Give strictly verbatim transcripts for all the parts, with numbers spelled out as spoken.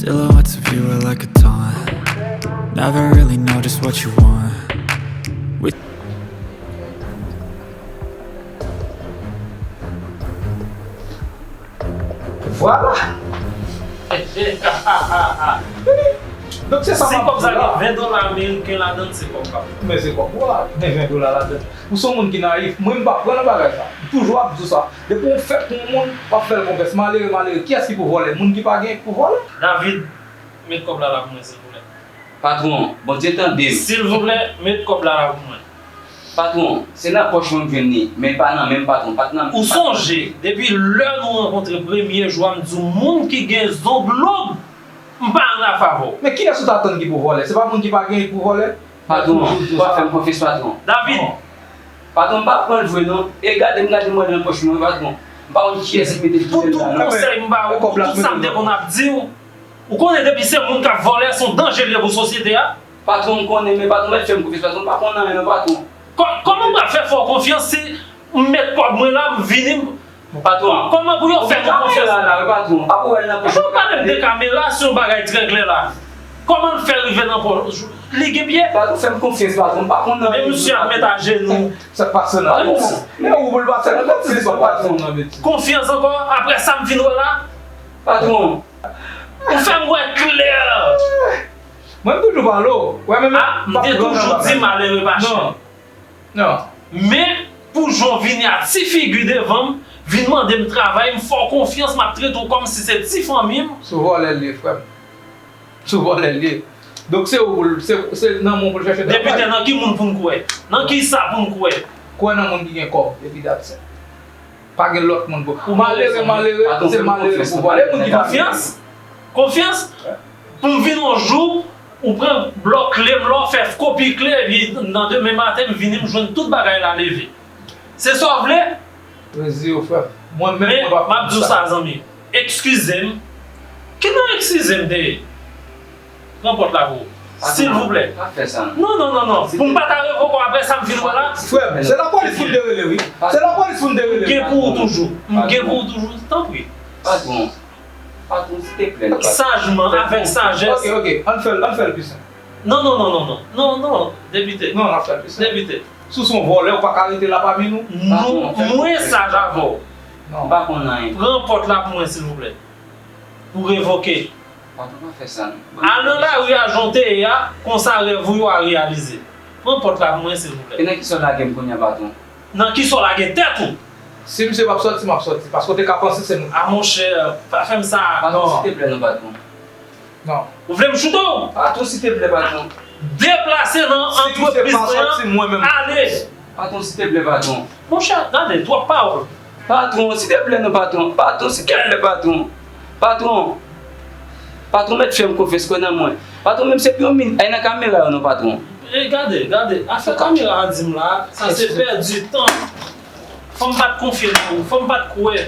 Still, I want to view it like a taunt. Never really know just what you want. We Vwala! Donk se sa m ap di w la. Si kòb sa gen ven dola ameriken ladan l, se kòb pa m. Men se kòb ou a, gen ven dola ladan l. Ou se yon moun ki nayif. Mwen, m pa kwè nan bagay sa. M toujou ap di w sa. Depi w fèk pou yon moun, w ap fè l konfyans. Malere, malere, kiyès ki pou vòlè? Moun ki pa gen pou vòlè? David, met kòb la la pou mwen, silvouplè. Patwon, Bondye tande m. Silvouplè, met kòb la la pou mwen. Patwon, se nan pòch mwen m jwenn li, men pa nan men m patwon, pa t nan men m. Ou sonje, depi lè nou rankontre premye jou a, m di w moun ki gen zong long, m pa ann avè w. Men kiyès ou t atann ki pou vòlè? Se pa moun ki pa gen ki pou vòlè? Patwon, ou pa fè m konfyans patwon. David! Patwon, m pa pran l vre non. E gade m gade m wè l nan pòch mwen wi patwon. M pa konn kiyès ki mete l la non. Pou tout konsèy m ba ou, pou tout sa m te konn ap di w, ou konnen depi se moun k ap vòlè, se yon danje l ye pou sosyete a. Patwon, m konnen, men patwon mèt fè m konfyans patwon, m pa konn anyen non patwon. Kò, kòman m pral fè fè w konfyans si m met kòb mwen la, m vini, m Patwon. Kòman pou yo fè nou konfyans? Kamera la wi patwon. Apa w wè l nan pòch mwen. Ou pale m de kamera, se yon bagay trè klè la. Kòman l fè rive nan pòch? Li gen pye? Patwon, fè m konfyans patwon, m pa konn nan. Men misye ap met ajenou. Sa k pase nan patwon? Men ou pou l pase nan patwon, patwon nan betiz. Konfyans ankò, apre sa m fin wè la? Patwon. Ou fè m wè klè. Mwen m toujou pale w. Wè men men. Ah, m te toujou di malere pa chè. Non. Non. Men, pou jan w vini a ti figi devan m, vin mande m travay, m fè w konfyans, m ap trete w kòmsi se ti fanmi m. Se yon vòlè l ye, frè m. Se yon vòlè l ye. Donk se ou pou l, se, se nan men w pou l chache travay. Depite, nan ki moun pou n kwè? Nan kisa pou n kwè? Kwè nan moun ki gen kòb, epi that's it. Pa gen lòt moun pou. Malere, malere, se malere pou vòlè. Moun ki pa gen. Konfyans? Konfyans? Pou m vin yon jou, ou pran blòk kle m la, w fè kopi kle, epi nan demen maten, m vini, m jwenn tout bagay la leve. Se sa w vle? Rezi yo, frè m. Mwen menm, mwen p ap fè sa. Men, m ap di w sa, zanmi. Eskize m. Ki non eskize m te ye? Pran pòt la pou ou. Silvouplè. Pa fè sa non. Non, non, non, non. Pou m pa ta revoke w apre sa m fin wè la. Frè m, se lapolis pou n te rele, wi. Se lapolis pou n te rele. M gen pou ou toujou. M gen pou ou toujou. Tanpri. Patwon. Patwon, silteplè, nou pa. Sajman, avèk sajès. Ok, ok. Ann fè l, ann fè l pi senp. Non, non, non, non, non. Non, non, depite. Non, ann fè l pi senp. Depite. Si w se yon vòlè, ou pa ka rete la pami nou. Nou, mwen saj avè w. Non. M pa konn anyen. Pran pòt la pou mwen, silvouplè. Ou revoke. Patwon, pa fè sa non. Al nan lari a jan w te ye a, konsa rèv ou yo a reyalize. Pran pòt la pou mwen, silvouplè. E nan kisa w lage m kounye a, patwon? Nan kisa w lage tèt ou? Si misye p ap sòti, m ap sòti. Paske w te ka panse se nou. A monchè, pa fè m sa. Patwon, silteplè non, patwon. Non. Ou vle m choute w? Patwon, silteplè, patwon. Deplase nan antrepriz mwen an, ale. Patwon, silteplè, patwon. Monchè, gade, twòp pawòl. Patwon, silteplè, non, patwon. Patwon, silteplè, patwon. Patwon. Patwon, mèt fè m konfyans, kwè nan mwen. Patwon, menm se pou yon minit, ay nan kamera yo non, patwon. E gade, gade, afè kamera a di m la, sa se pèdi tan. Fò m pa t konfye nan ou, fò m pa t kwè.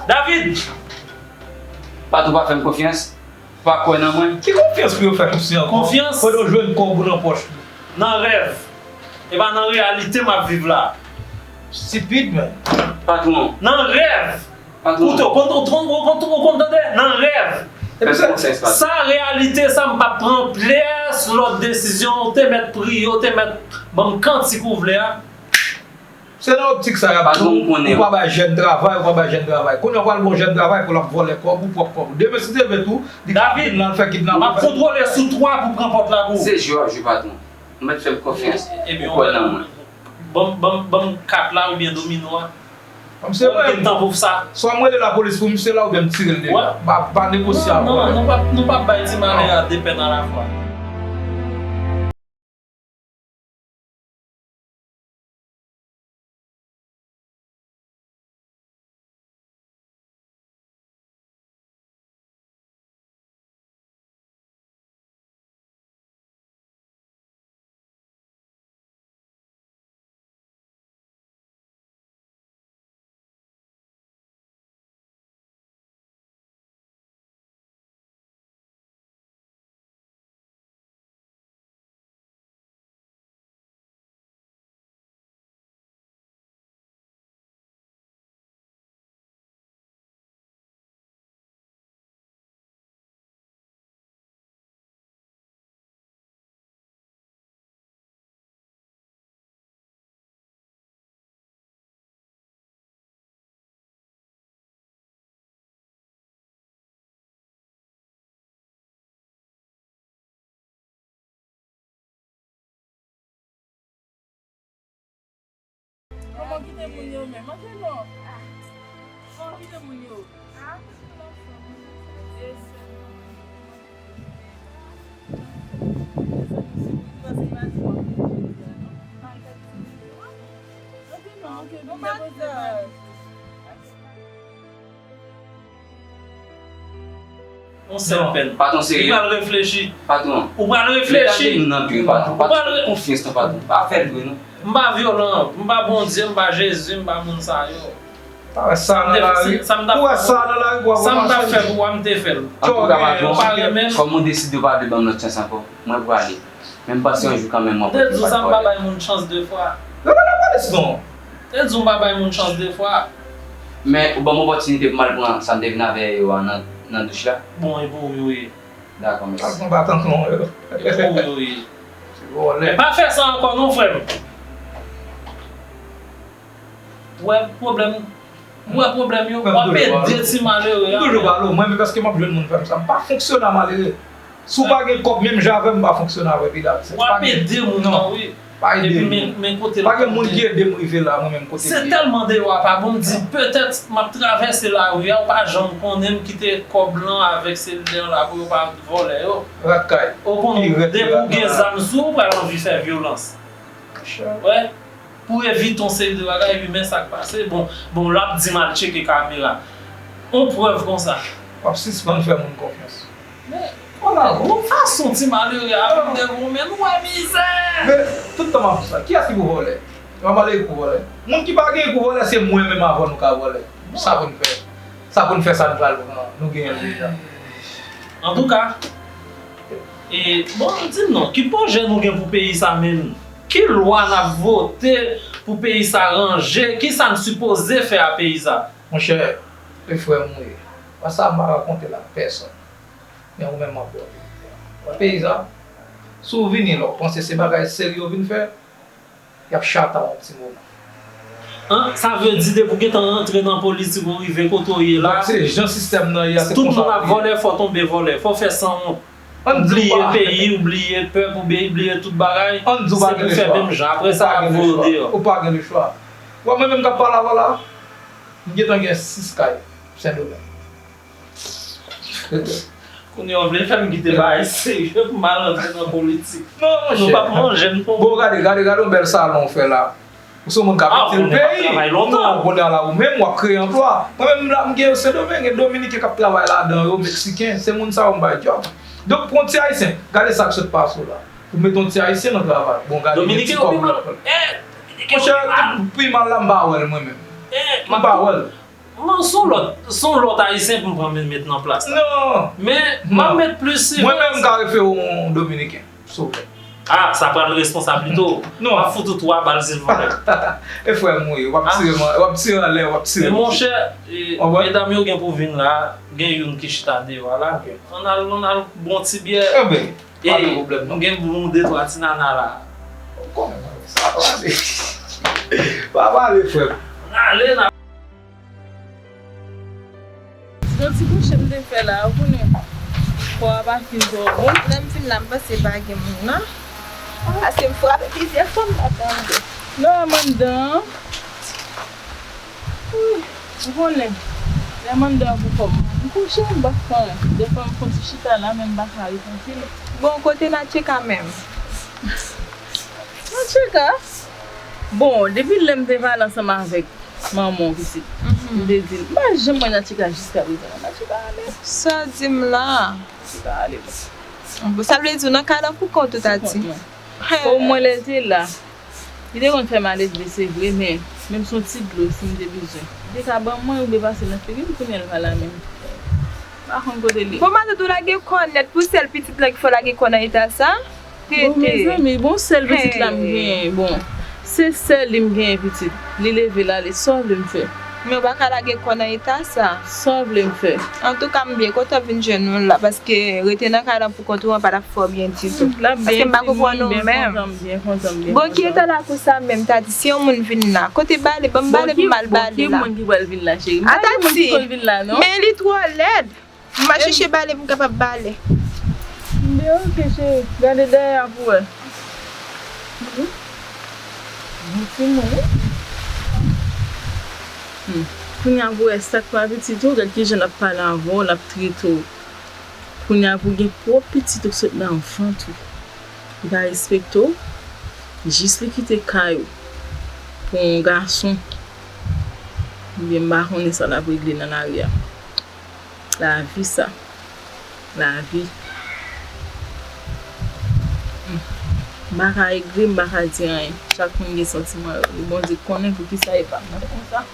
David! Patwon pa fè m konfyans? Ou pa kwè nan mwen? Ki konfyans pou yo fè misye ankò? Konfyans? Pandan w jwenn kòb ou nan pòch li. Nan rèv. E pa nan reyalite m ap viv la. Stipid, men. Patwon. Nan rèv. Patwon. Koute, ou konn, ou konn, ou konn, ou konn tande? Nan rèv. Epi se, sa reyalite sa, m p ap pran pyès lòt desizyon. Ou te mèt priye, ou te mèt ban m kantik ou vle a. Se nan optik sa y ap di w, ou pa bay jèn travay, ou pa bay jèn travay. Kounye a w pral ba yon jèn travay pou l ap vòlè kòb ou, pwòp kòb ou. Demen si te vle tou, li ka vin la, l fè kidnapin. M ap kontwole sou twa pou pran pòt la pou ou. Se jwe w ap jwe patwon. Ou mèt fè m konfyans. Ou kwè nan mwen. Ban m, ban m, ban m kat la oubyen domino a. Ban m se mwen. Ou gen tan pou sa. Swa m rele lapolis pou misye la oubyen m tire l deja. Pa, pa negosye avè w. Non, non, nou p ap, nou p ap bay ti malè a de pèn alafwa. Kòman kite moun yo menm? Antre non. Kòman kite moun yo? Yon sèl pèn. Patwon serye. Ou pral reflechi. Patwon. Ou pral reflechi. Gade nou nan byen patwon. Patwon fè konfyans nan patwon. Pa fè l vre non. M pa vyolan, m pa Bondye, m pa Jezi, m pa moun sa yo. Pa wè sa nan lari. Ou wè sa nan lari pou w ap ranmase. Sa m t ap fè pou w a, m te fè l. Antouka patwon, kòm ou deside ou pa vle ban m lòt chans ankò, mwen pwale. Men m panse yon jou kanmenm w ap retounen. M te di w sa m pa bay moun chans de fwa. Rele la polis non. M te di w m pa bay moun chans de fwa. Men ou ban m opòtinite pou m al pran sa m te vin avè yo a nan douch la. Bon, e pou ou yo ye. Dakò, mèsi. Al pran batank non yo. E pou ou yo ye. Men pa fè sa ankò non, frè m. Ou wè pwoblèm, ou wè pwoblèm yo, w ap ede ti malere a. M toujou pale w, mwen menm èske m ap jwenn moun fè m sa? M pa fonksyona malere. Si w pa gen kòb menm jan avè m, m pa fonksyone avè w, Pidat. W ap ede moun nan wi. Pa ede moun. Pa gen moun ki ede m rive la, mwen menm kote m ye. Se tèlman deyò a pa bon, m di petèt m ap travèse lari a, ou pa janm konnen m kite kòb lan avèk selilè an la pou yo pa vòlè yo. Rat kay. Ou konnen depi w gen zam sou ou, ou pral anvi fè vyolans. Wè. Pou evite yon seri de bagay, epi men sa k pase. Bon, bon, l ap di m al tcheke kamera. On prèv konsa. W ap sispann fè moun konfyans. Men, yon fason ti malere a vin devan w, men nou wè mizè. Men, tout tan m ap di sa, kiyès ki pou vòlè? Se pa malere ki pou vòlè. Moun ki pa gen pou vòlè, se mwen menm avan nou ka vòlè. Sa pou n fè. Sa pou n fè sa nou pral pran, nou genyen l deja. Antouka, e, bon, di m non, ki pwojè nou gen pou peyi sa menm? Ki lwa n ap vote pou peyi sa ranje? Kisa n sipoze fè a peyi sa? Monchè, e frè m ou ye. Pa sa m pa rakonte l ak pèsonn. Men ou menm m ap ba w verite a. Wè peyi sa, si w vini la, w panse se bagay serye w vin fè, y ap chata w yon ti moman. An, sa vle di depi w gentan rantre nan politik ou rive kote w ye la, se jan sistèm nan ye a, se konsa l ye. Tout moun ap vòlè, fò w tonbe vòlè, fò w fè san wont. Ou bliye peyi, ou bliye pèp, ou bliye tout bagay, se pou fè menm jan, apre sa y ap voye w deyò. Ou pa gen lechwa. Wè mwen menm k ap pale avè w la, m gentan gen sis kay Sendomeng. Kounye a w vle fè m kite bagay serye pou m al antre nan politik. Non, monchè. Nou p ap manje m non. Bon, gade, gade, gade yon bèl salon w fè la. Ou se yon moun k ap itil peyi. Non, kounye a la ou menm w ap kreye anplwa. Mwen menm la m gen Sendomeng, gen Dominiken k ap travay ladan yo, Meksiken, se moun sa yo m bay djòb. Donk pou yon ti Ayisyen, gade sa k sot pase w la. Pou mete yon ti Ayisyen nan travay. Bon, gade gen ti kòb ou nan pran. Monchè, pi mal la m pa wè l mwen menm. M pa wè l. Non, se yon lòt, se yon lòt Ayisyen pou m pran men met nan plas la. Non. Men, m ap met plis sivèz. Mwen menm m ka refere w yon Dominiken, silvouplè. Ah, sa pral responsab pito. Non. M ap fout ou twa bal silvouplè. E frè m ou ye, w ap tire m, w ap tire anlè, w ap tire m. Men monchè, medam yo gen pou vin la, gen youn ki chita deyò a la. Ann al, ann al bon ti byè. Enben, pa gen pwoblèm non. M gen pou nou de twa ti nana la. Ou konnen mwen sa, pa pale. Pa pale, frè m. Ann ale, n ap. Se yon ti kouche m te fè la, ou konnen kò a pa fin twò bon. Lè m fin la, m panse pa gen moun nan. Paske m frape plizyè fwa, m pa tande. Non, m anndan an. Wi, ou konnen, lè m anndan an pou kò m, m kouche, m pa fè anyen. Dèfwa m fè yon ti chita la, men m pa ka ret anpil. Bon, kote Natcheka menm? Natcheka? Bon, depi lè m te pale ansanm avèk manman w pitit, m te di l, m pa janm wè Natcheka jiskaprezan. Natcheka ale. Sa w di m la? Natcheka ale. Bon, sa vle di w nan kay la pou kont ou, Tati? Pou kont mwen. Omwen lè l te la, li te konn fè m alèz vre, se vre, men menm se yon ti dlo si m te bezwen, li te ka ban mwen oubyen pase nan figi m, kounye a l pa la menm. M pa konn kote l ye. Bon, matant ou lage kò nèt pou sèl pitit lan ki fè w lage kò nan eta sa? Bon, mezanmi, bon, sèl pitit la m genyen. Bon, se sèl li m genyen pitit. Li leve l ale, sa w vle m fè? Men w pa ka lage kò nan eta sa. Sa w vle m fè? Antouka, m byen kontan vin jwenn ou la, paske rete nan kay la pou kont ou an pa t ap fè w byen ditou. Paske m pa konprann ou menm. Bon, ki eta lakou sa menm, Tati? Si yon moun vin la, kote bale, ban m bale pou m al bale la. Bon, ki moun ki pral vin la, cheri? A, Tati! Men li twò lèd. M va chèche bale pou m kapab bale. Byen, oke, cheri. Gade dèyè a pou wè. Bon timoun, wi. Kounye a pou wè sa k pa pitit ou, gad kijan l ap pale avè w, l ap trete w. Kounye a pou gen pwòp pitit ou k sot nan vant ou. Li pa respekte w, jis li kite kay ou pou yon gason. Ebyen, m pa konnen sa l ap regle nan lari a. Lavi sa. Lavi. M pa ka egri, m pa ka di anyen. Chak moun gen santiman yo. E Bondye konnen poukisa e pa mwen konsa.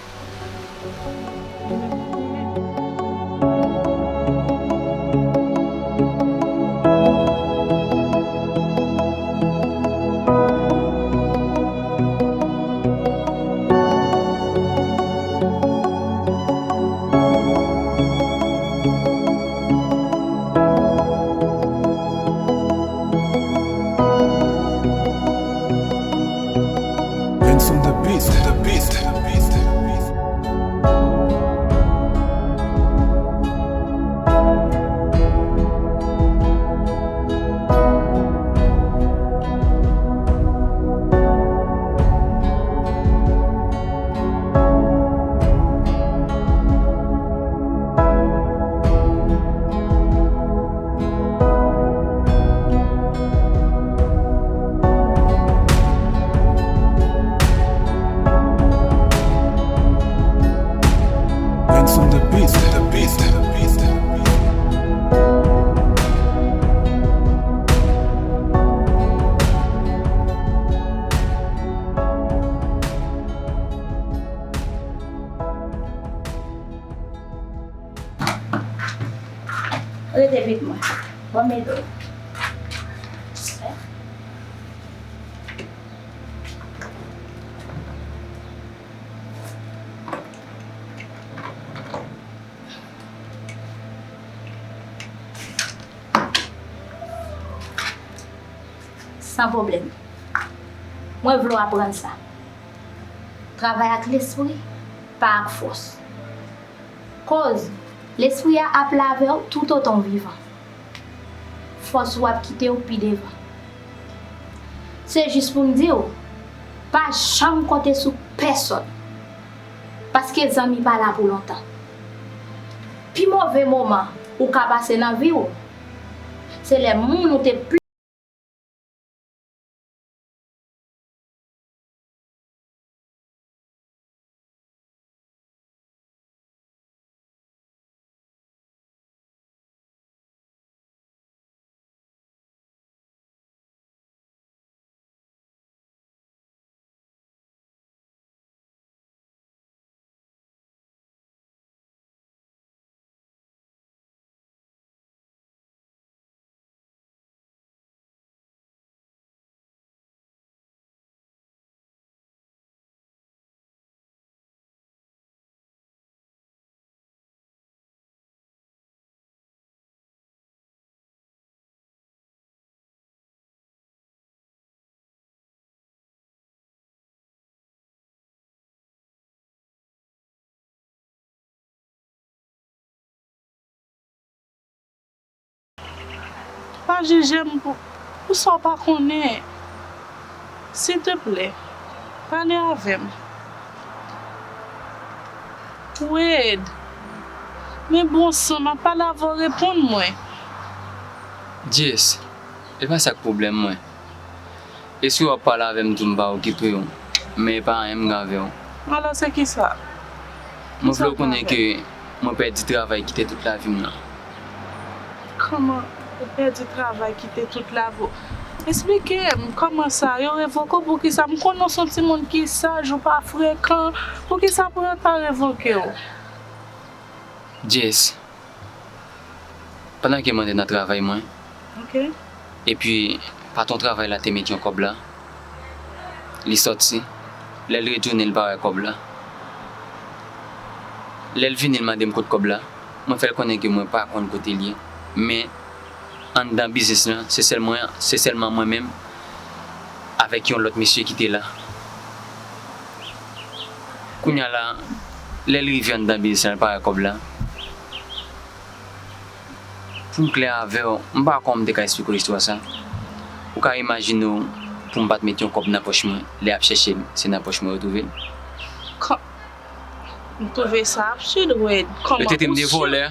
Handsome the beast, the beast, the beast. Handsome the beast, the beast, the beast. Rete vit mwen. Ban m ede w. San pwoblèm. Mwen vle w aprann sa. Travay ak lespri, pa ak fòs. Koz, lespri a ap la avè w toutotan w vivan. Fòs ou ap kite w pi devan. Se jis pou m di w, pa janm konte sou pèsonn. Paske zanmi pa la pou lontan. Pi move moman ou ka pase nan vi w, se lè moun ou te pli Pa jije m pou, pou sa w pa konnen. Silteplè, pale avè m. Wade, men bon san, m ap pale avè w, reponn mwen. Jess, e pa sa k pwoblèm mwen. E si w ap pale avè m tou, m pa okipe w, men e pa anyen m gen avè w. Alò, se kisa? Mwen vle w konnen ke mwen pèdi travay ki te tout lavi m nan. Kòman ou pèdi travay ki te tout lavi w? Esplike m kòman sa, yo revoke w poukisa? M konnen w se yon timoun ki saj, ou pa frekan, poukisa pou yo ta revoke w? Jess, pandan ke mwen te nan travay mwen, epi patwon travay la te met yon kòb la, li sòti, lè l retounen, li pa wè kòb la. Lè l vini, l mande m kot kòb la. Mwen fè l konnen ke mwen pa konn kote l ye. Men, anndan biznis lan, se sèl mwen, se sèlman mwen menm avèk yon lòt mesye ki te la. Kounye a la, lè l rive anndan biznis lan, l pa wè kòb la. Pou m klè avè w, m pa kwè m te ka esplike w istwa sa. Ou ka imajine w pou m pa t met yon kòb nan pòch mwen, lè y ap chèche m, se nan pòch mwen yo twouve l. Kò-, M twouve sa absid, Wade. Kòman? Yo te trete m de vòlè.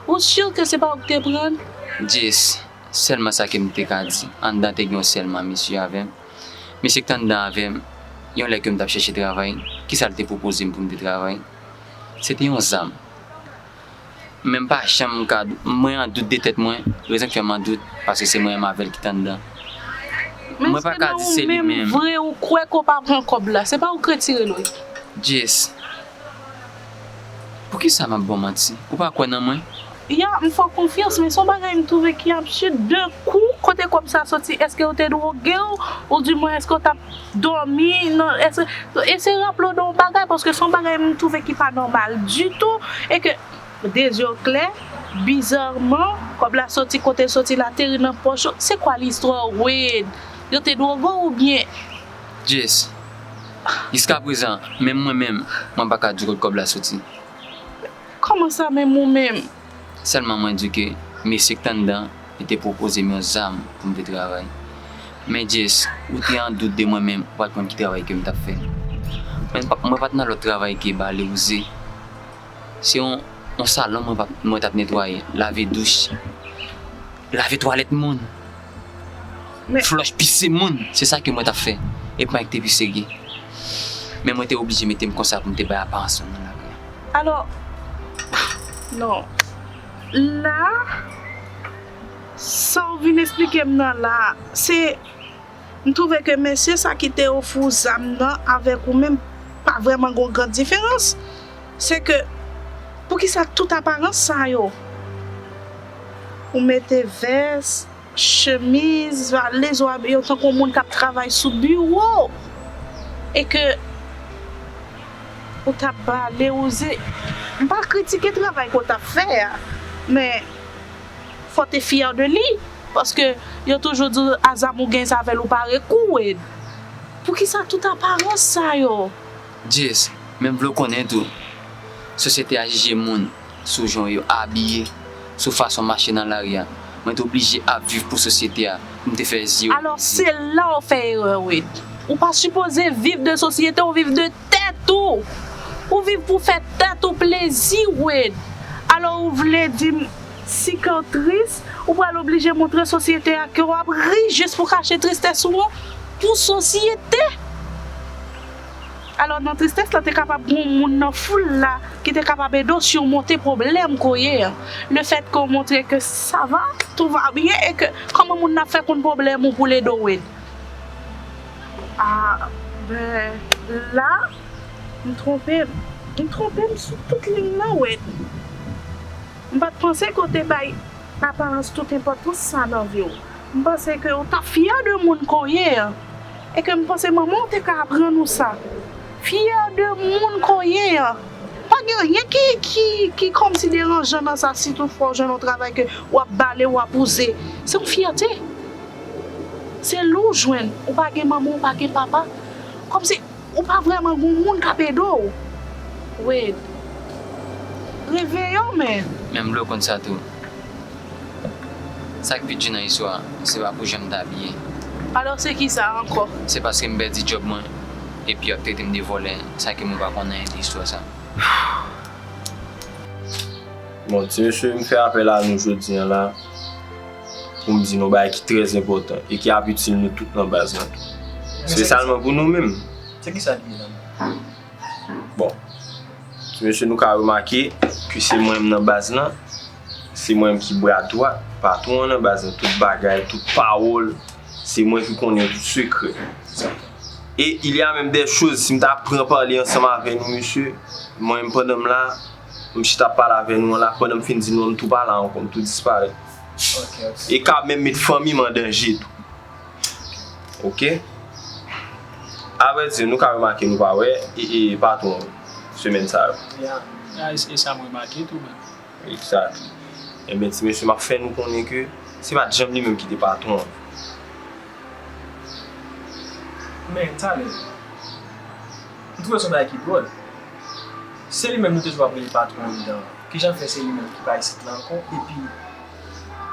Ou si ke se pa ou ki te pran l? Jess, sèlman sa ke m te ka di. Anndan te gen yon sèl manmisye avè m. Mesye ki t anndan avè m, yon lè ke m t ap chèche travay, kisa l te pwopoze m pou m te travay? Se te yon zam. Men m pa janm ka, mwen an dout de tèt mwen, rezon ki fè m an dout, paske se mwen menm avè l ki t anndan. Mwen pa ka di se li menm. Vre, ou kwè ke w pa pran kòb la, se pa ou k retire l, wi. Jess, poukisa m ap ba w manti? Ou pa kwè nan mwen? Ya, m fè w konfyans, men se yon bagay m twouve ki absid. De kou, kote kòb sa soti? Èske yo te dwoge w? Oudimwen, èske w t ap dòmi? Non, èske, eseye raple w de yon bagay, paske se yon bagay m twouve ki pa nòmal ditou, e ke de zye w klè, bizarman, kòb la soti kote l soti la, ateri nan pòch ou. Se kwa listwa, Wade? Yo te dwoge w oubyen? Jess, jiskaprezan, menm mwen menm, mwen pa ka di w kot kòb la soti. Kòman sa, menm ou menm? Sèlman mwen di ke mesye ki t anndan, li te pwopoze m yon zam pou m te travay. Men Jess, ou te an dout de mwen menm, ou pa t konn ki travay ke m t ap fè. Mwen pa, mwen pa t nan lòt travay ke bale wouze. Se yon, yon salon mwen pa, mwen t ap netwaye, lave douch, lave twalèt moun, flòch pise moun, se sa ke mwen t ap fè. E pa yon ki te pi serye. Men mwen te oblije mete m konsa pou m te bay aparans mwen nan lari a. Alò, non. La, sa w vin esplike m nan la, se, m twouve ke mesye sa ki te ofri w zam nan avèk ou menm pa vrèman gen yon gran diferans. Se ke, poukisa tout aparans sa yo? Ou mete vès, chemiz, valèz, w abiye w tankou yon moun k ap travay sou biwo. E ke ou t ap bale wouze. M pa kritike travay ke w t ap fè a, men fò w te fyè de li. Paske yo toujou di w, a zam ou gen sa avè l ou pare kou, Wade. Poukisa tout aparans sa yo? Jess, men m vle w konnen tou, sosyete a jije moun sou jan yo abiye, sou fason mache nan lari a. Mwen te oblije ap viv pou sosyete a, pou m te fè zye yo. Alò, se la w fè erè, Wade. Ou pa sipoze viv de sosyete, ou viv de tèt ou. Ou viv pou fè tèt ou plezi, Wade. Alò, ou vle di m, sikatris, ou pral oblije montre sosyete a ke w ap ri jis pou kache tristès ou an pou sosyete. Alò, nan tristès la, te kapab gen yon moun nan foul la ki te kapab ede w simonte pwoblèm ke w ye an. Lefètke w montre ke sa va, tout va bien, e ke kòman moun nan ap fè konn pwoblèm ou pou l ede w, Wade? A, ben, la, m twonpe m. M twonpe m sou tout liy nan, Wade. M pa t panse ke w te bay aparans tout enpòtans sa nan vi w. M panse ke w t ap fyè de moun ke w ye an. E ke m panse manman w te ka aprann ou sa. Fyè de moun ke w ye an. Pa gen anyen ki, ki, ki kòmsi deranjan nan sa, si toutfwa w jwenn yon travay ke w ap bale, w ap wouze. Se yon fyète. Se li w jwenn. Ou pa gen manman, ou pa gen papa. Kòmsi ou pa vrèman gen yon moun k ap ede w. Wade, reveye w, men. Men m vle w konn sa tou. Sa k pi di nan istwa a, se pa pou jan m t abiye. Alò, se ki sa ankò? Se paske m pèdi djòb mwen, epi y ap trete m de vòlè, sa ke mwen pa konn anyen de istwa sa. Bon, ti mesye, m fè apèl a nou jodi a la pou m di nou bagay ki trè enpòtan e ki ap itil nou tout nan baz lan tou. Espesyalman pou nou menm. Se ki sa li ye la? Bon, ti mesye, nou ka remake ke se mwen menm nan baz lan, se mwen menm ki bra dwat patwon an nan baz lan, tout bagay, tout pawòl, se mwen ki konnen tout sekrè. E il y a même des choses, si m ta pran pale ansanm avè nou, mesye, mwen menm pandan m la, m chita ap pale avè nou an la, pandan m fin di nou an, m tou pa la ankò, m tou disparèt. Ok, ok. E ka menm met fanmi m an danje tou. Ok? Avrèdi, nou ka remake nou pa wè e, e patwon semèn sa yo. Ya, ya, e, e sa m remake tou, men. Exactly. Ebyen, ti mesye, m ap fè nou konnen ke se pa t janm li menm ki te patwon an. Men, talè, m twouve se yon bagay ki dwòl. Se li menm nou te toujou ap rele patwon anndan an. Kijan fè se li menm ki pa isit la ankò? Epi,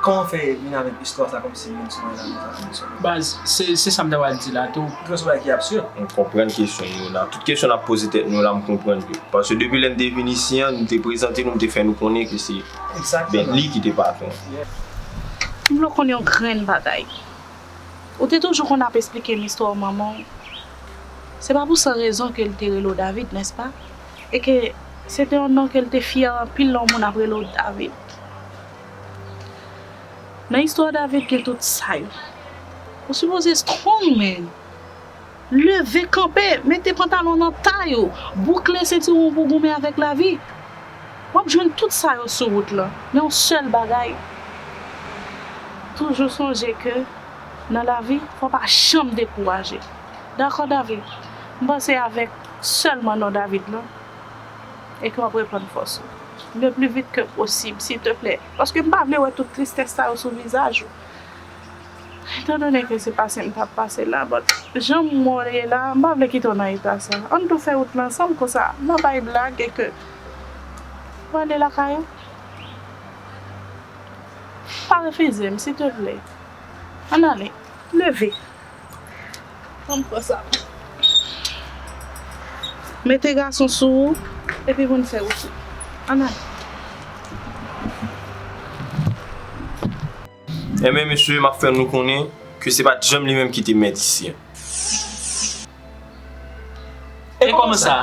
Kòman fè vin avèk istwa sa kòmsi moun sou mwen la, nou sa fè sou mwen? Baz, se, se sa m ta pral di la tou. Ou fè sou bagay ki absird. M konprann kesyon yo la. Tout kesyon n ap poze tèt nou la, m konprann yo. Paske depi lè n te vin isi an, nou te prezante nou, m te fè nou konnen ke se Bentley ki te patwon. M vle w konn yon grenn bagay. Ou te toujou konn ap esplike m istwa manman w. Se pa pou san rezon ke l te rele w David, nèspa? E ke se te yon non ke l te fyè anpil lè yon moun ap rele w David. Nan istwa David gen tout sa yo. Ou sipoze strong, man. Leve kanpe, mete pantalon nan tay ou, boukle sentiwon pou goumen avèk lavi. W ap jwenn tout sa yo sou wout lan, men yon sèl bagay, toujou sonje ke nan lavi, fò w pa janm dekouraje. Dakò, David? M panse avèk sèlman non David lan, e ke w ap reprann fòs ou. Le pli vit ke posib, silteplè. Paske m pa vle wè tout tristès sa yo sou vizaj ou. Etandone ke se pase m t ap pase la, but jan m wè w ye la, m pa vle kite w nan eta sa. Ann tou fè wout lan ansanm konsa, m ap bay blag e ke w ale lakay ou. Pa refize m, silteplè. Ann ale, leve. Ann pran sa. Mete gason sou ou, epi pou n fè wout. Ann ale. Enben, mesye, m ap fè nou konnen ke se pa t janm li menm ki te mèt isi an. E kòman sa?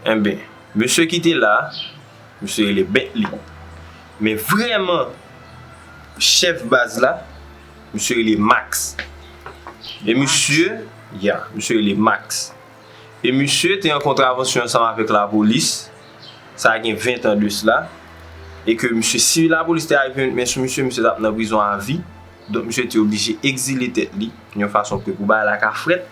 Enben, mesye ki te la, misye rele Bentley. Men vrèman, chèf baz la, misye rele Max. E misye, ya, misye rele Max. E misye te an kontravansyon ansanm avèk lapolis, sa gen ven tan de sila, e ke misye, si lapolis te rive met men sou misye, misye t ap nan prizon avi. Donk, misye te oblije egzile tèt li, yon fason ke pou bagay la ka frèt.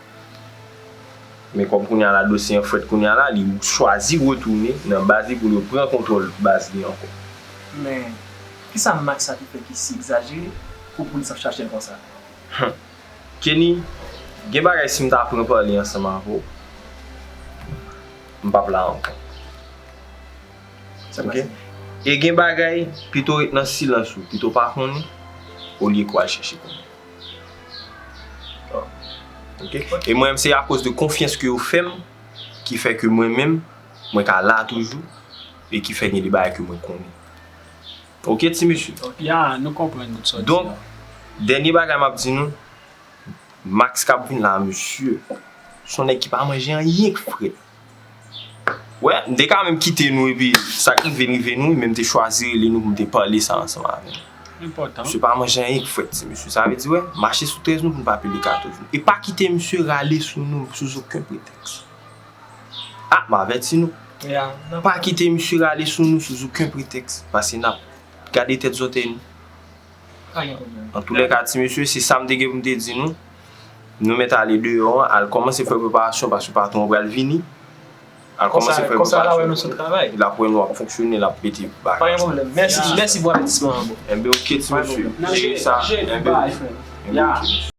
Men kòm kounye a la, dosye an frèt kounye a la, li chwazi retounen nan baz li pou l reprann kontwòl baz li ankò. Men, kisa Max sa te fè ki si egzajere pou polis ap chache l konsa? Kenny, gen bagay si m ta pran pale ansanm avè w, m p ap la ankò. Oke? E gen bagay, pito ret nan silans ou, pito pa konnen, olye ke w al chèche konnen. Oke? E mwen menm, se akoz de konfyans ke yo fè m, ki fè ke mwen menm, mwen ka la toujou, e ki fè gen de bagay ke mwen konnen. Oke, ti mesye? Ya, nou konprann tout sa w di Donk, la. Dènye bagay m ap di nou, Max k ap vin la, mesye, se yon nèg ki pa manje anyen k frèt. Wè, m te ka menm kite nou epi sa k rive n rive nou, men m te chwazi rele nou pou m te pale sa ansanm avè nou. Enpòtan. Misye pa manje anyen k frèt, ti mesye. Sa vle di, wè, mache sou trèz nou pou n pa pile katòz nou. E pa kite misye rale sou nou sou okenn pretèks. Ah, m avèti nou. Ya, n ap Pa kite misye rale sou nou sou okenn pretèks, paske n ap gade tèt zòtèy nou. Pa gen pwoblèm. Antoulèka, ti mesye, se sa m te gen pou m te di nou. Nou mèt ale deyò an, al kòmanse fè preparasyon paske patwon an pral vini. Al Konsa, kòmanse fè konsa l ap wè preparasyon. Nou sou travay. L ap wè nou ap fonksyone, l ap mete Pa bagay. Gen pwoblèm. Mèsi, mèsi pou avètisman an, bro. Enben, oke, ti mesye. Jere sa. Enben, oke. Enben, oke, mesye.